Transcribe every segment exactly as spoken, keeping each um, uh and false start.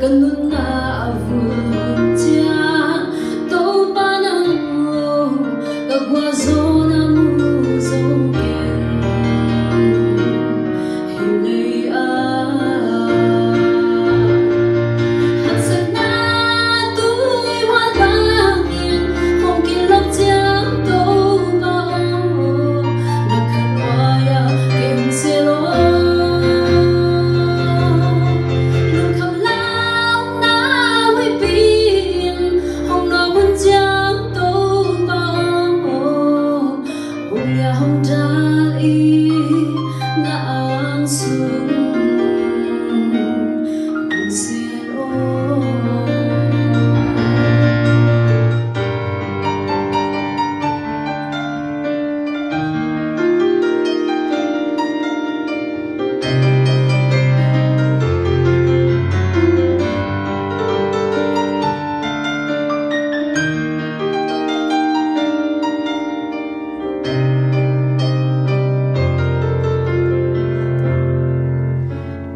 Ka nunna a vul hun ciang Topa nang lo ka gualzawhna mu zo keng. Hi lei ah haksatna tui hual bangin hong kilawk ciang Topa aw, na kha nuai-ah kei hong sel aw. Lungkham launa huihpi in hong nawk hun ciang Topa aw, hong lia hong dal in na ang sung hong sel aw.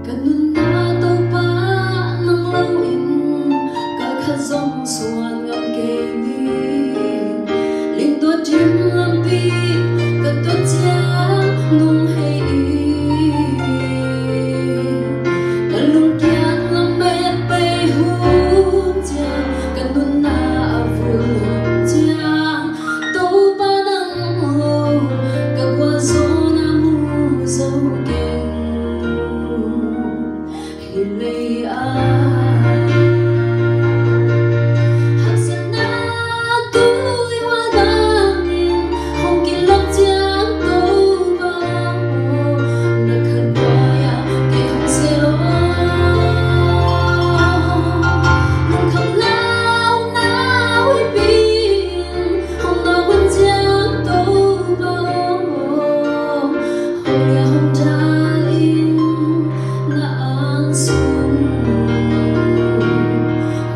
Ka nunna Topa nang lo in kal khat zong suan ngam kei ni. Limdua dim lampi ka tuat ciang nung hei in, ka lungkiat lamet pei hun ciang, ka nunna a vul hun ciang Topa nang lo ka gualzawhna mu zo keng. Hi lei ah haksatna tui hual bangin hong kilawk ciang Topa aw, na kha nuai-ah kei hong sel aw. Lungkham launa huihpi in hong nawk hun ciang Topa aw, hong lia hong dal in na ang sung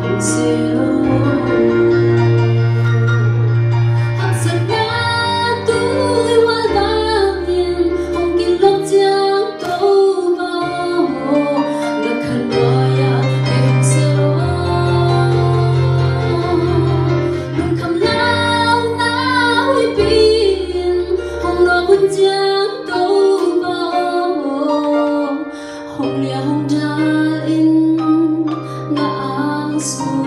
hong sel aw. Haksatna tui hual bangin hong kilawk ciang Topa aw, na kha nuai-ah kei hong sel aw. Lungkham launa huihpi in hong nawk hun ciang Topa aw, hong lia hong dal in na ang sung